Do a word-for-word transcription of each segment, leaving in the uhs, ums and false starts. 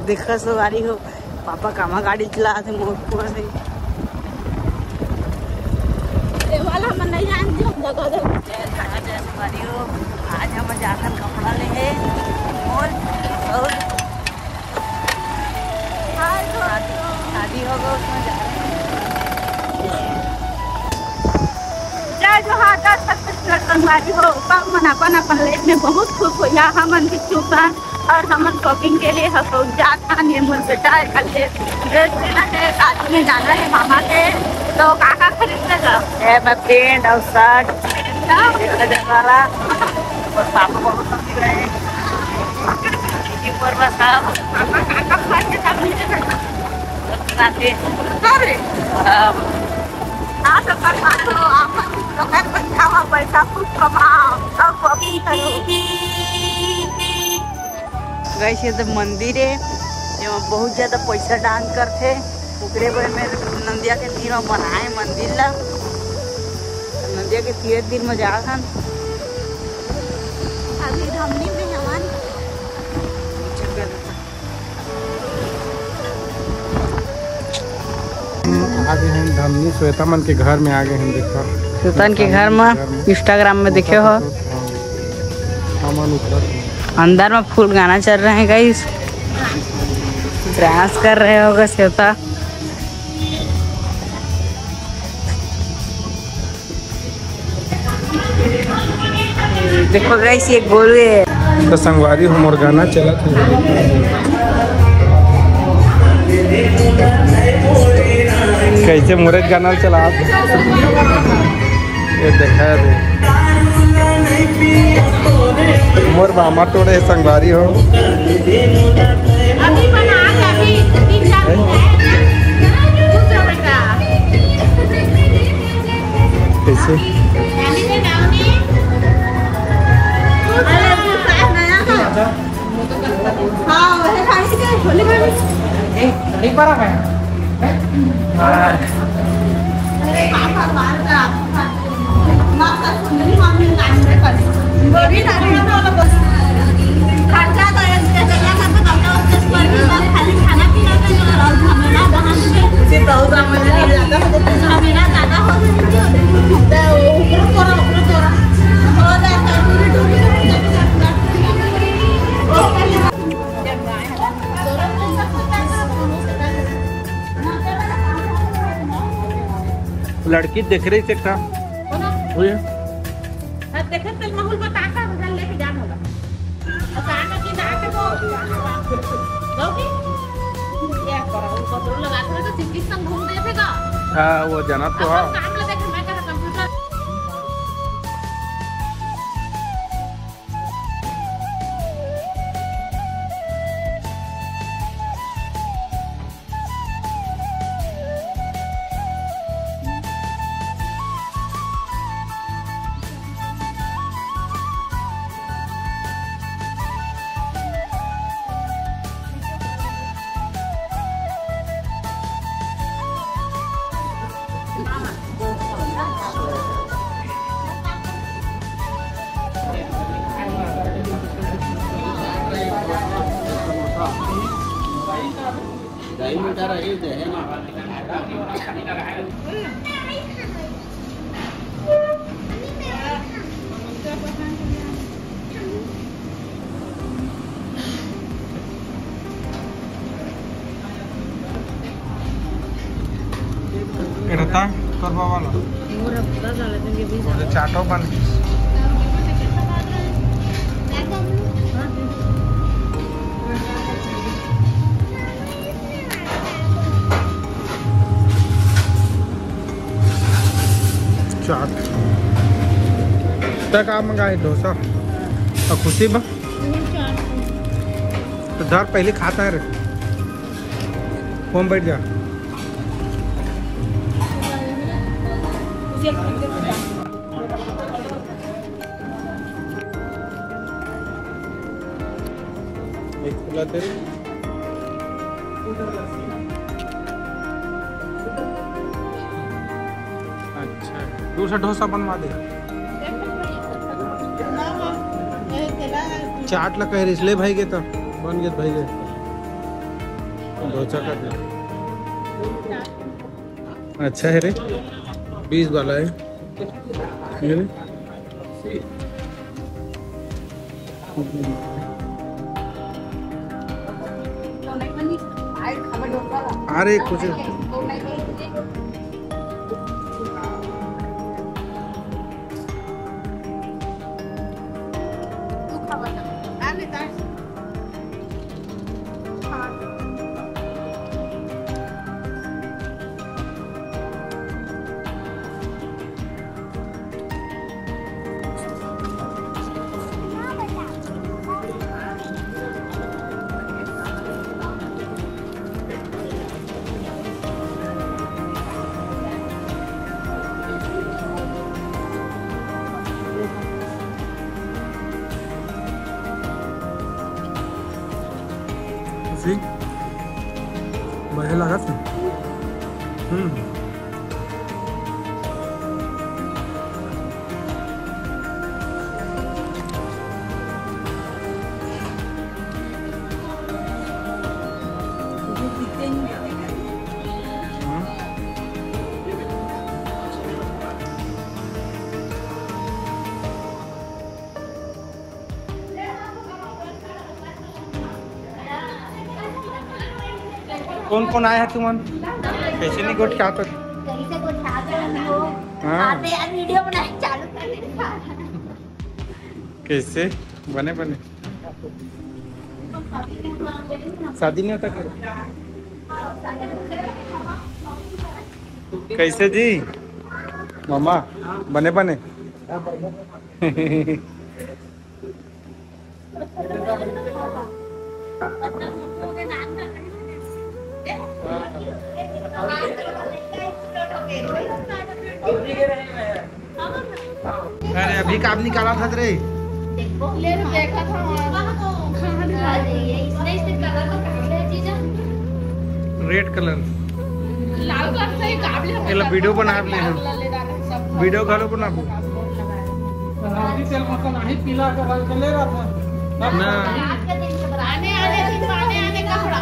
देखा संगवारी हो, पापा कामा गाड़ी चलात हे, मोर कुआ से। ये वाला हमन नहीं जानते, हम जगह जगह। जय धर्मेश संगवारी हो, आज हम जाथन कपड़ा ले हे। और, और शादी, शादी होगा, उसमें जा रहे हैं। जय जोहार, जय छत्तीसगढ़ संगवारी हो। सब मन अपन अपन लाइफ में बहुत खुश हो, या हमन भी खुश हैं। और हमन शॉपिंग के लिए हम लोग जात हन, ये मोर बेटा है, कल से ड्रेस लेना है, शादी में जाना है मामा के, तो का का खरीद लेगा? ए, मैं पैंट और शर्ट, हाँ। ये गजर वाला, और पापा बहुत खुश रहे। दीदी पर बस आप पापा का का खरीद के सब नीचे बैठा। अरे, हाँ। ना तो करवा दो, आप लोग पैसा खूब कमाओ और शॉपिंग करो। गाइस, ये तो मंदिर है, जेमा बहुत ज्यादा पैसा दान करथे। ओकरे बर में नंदिया के तीर म बनाए मंदिर ला। नंदिया के तीर तीर म जाथन। अभी धमनी में हवन। आ गे हन धमनी, श्वेता मन के घर में आ गे हन। देखा, श्वेता मन के घर में, Instagram में देखे हो। हाँ, हमन उतरत हन। अंदर में फुल गाना चल रहे हैं गाइस, डांस कर रहे होगा श्वेता। देखो गाइस, ये गोलू है। तो संगवारी हो, मोर गाना चलत है। कैसे मोरे गाना चला? ये देखा रे, मोर मामा टोरे संगवारी हो। अभी बना के, अभी तीन चार दिन है। दूसरा बेटा। कैसे? लड़की देख रही थी एक ठा। कोन? वही। हाँ, देखे तेल माहौल बता का घर लेके जान होगा। अचानक ही ना आके वो, वो भी? ये करो, उनको तो लगा के तो सिटी संग घूम दे देगा। हाँ, वो जाना तो अपन है। काम ले देखे, मैं कहा कंप्यूटर। एड़ता तोर बाबा ला। मोर अब दस साल के बीच। ओदे चाटो बन गइस। चाट। तै का मंगाए? डोसा। अउ खुशी बा? तो धर, पहले खाता है रे। फोन बैठ जा। एक खुला तेरे। अच्छा, दूसरा डोसा बनवा दे। चाट ला कह रही, ले भाई के तो बन गए भाई के। डोसा का दे। अच्छा है रे, बीस वाला है। ये ले। अरे कुछ खुशी, बढ़िया लागत है। हम्म। कौन कौन आया है तुमन? कैसे नहीं गोठ के आत हो? कैसे गोठ के आत हो? हाँ। आप यार वीडियो बनाए चालू कर दे। कैसे? बने बने। शादी नहीं होता करो। कैसे जी? मामा, बने बने। अरे अभी का आप निकाला था रे। ले तो देखा था वहाँ। Red colour. लाल कलर से ही काबले हम एला वीडियो बना ले हम। वीडियो घलो बनाबो। हल्दी तेल मसाला नहीं पीला के रंग के ले रहा था। ना। आने आने दिन आने आने कपड़ा।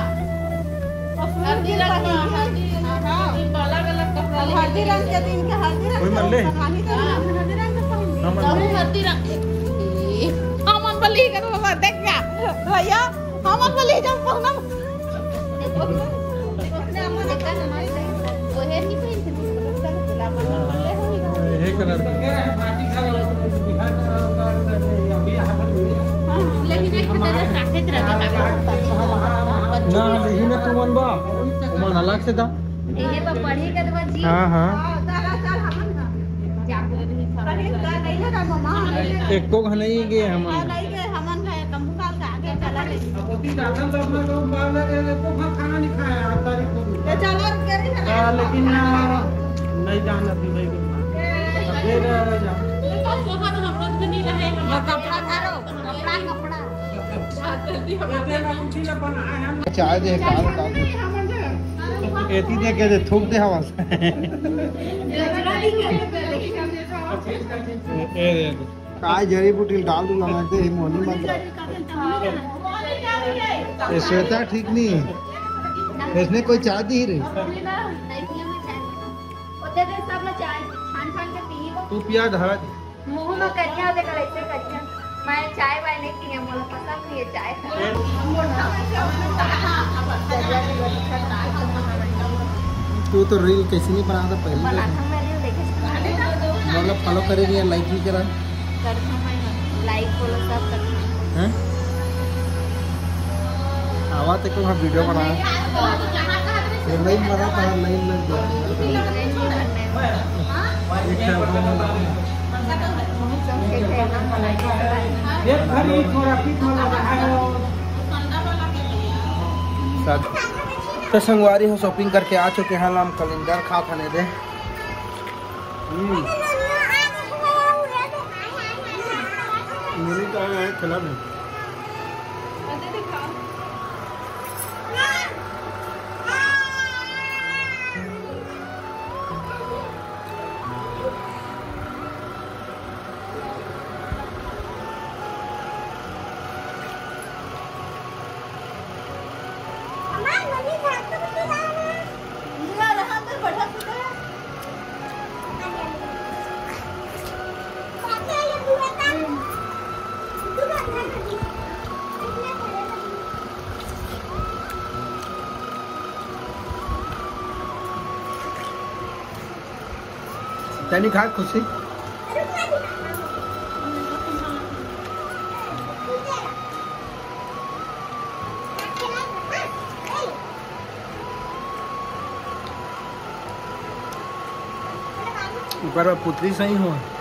हल्दी रंग का, हल्दी, हाँ। अलग अलग कपड़ा अब ले। हल्दी रंग के दिन के हल्दी रंग कोई के मन ले? पहनानी तो हाँ। हल्दी रंग के पहन। हाँ, मन ले। हल्दी रंग। हम बली कर बाबा देख ना। भैया, हम बली जब पहनम। यही कलर का। लेकिन एक तरह से काफी तरह का ना, यही ना तुमन बा, तुमन अलग से दा। यही बा पढ़े के बाद जी। हाँ, हाँ। एको घन नहीं गए हमन। हमन का तंबू डाल के आगे चला गए। अब ओती जाथन तो अपना लोग बाहर लगे, एको घर खाना नहीं खाया, आठ तारीख को भी। ले चलो, रुक गए थे। हाँ, लेकिन, आ, नहीं जाना अभी भाई को। ए, फिर, आ, जा। वो कपड़ा धरो, कपड़ा, कपड़ा। चाय दे, काल, काल। एती दे के दे, थूक दे हवा से। ए, ए, ए, ए। काय जड़ी बूटी डाल दूंगा मैं, तेरी मोनी मंत्र। ये श्वेता ठीक नहीं है, इसने कोई चाय दी रही। तू पिया धरा दे। मुंह में करिया होते कर ऐसे करिया। मैं चाय वाय नहीं पिए, मोला पसंद नहीं है चाय। तू तो रील कैसे नहीं बनाता पहले? बनाता मैं रील देखे। मतलब फॉलो करे नहीं, लाइक भी करा। करता मैं, लाइक फॉलो सब करता। हैं? आवा तो क्यों वीडियो बना? ये लाइन बना था, लाइन लग गया। एक है वो। तो संगवारी हो, शॉपिंग करके आ चुके हैं, हम कैलेंडर खा खाने दे। हम्म। मेरे का है, खिला दे। तैं नइ खाय खुशी? ऊपर में पुतली सही हो।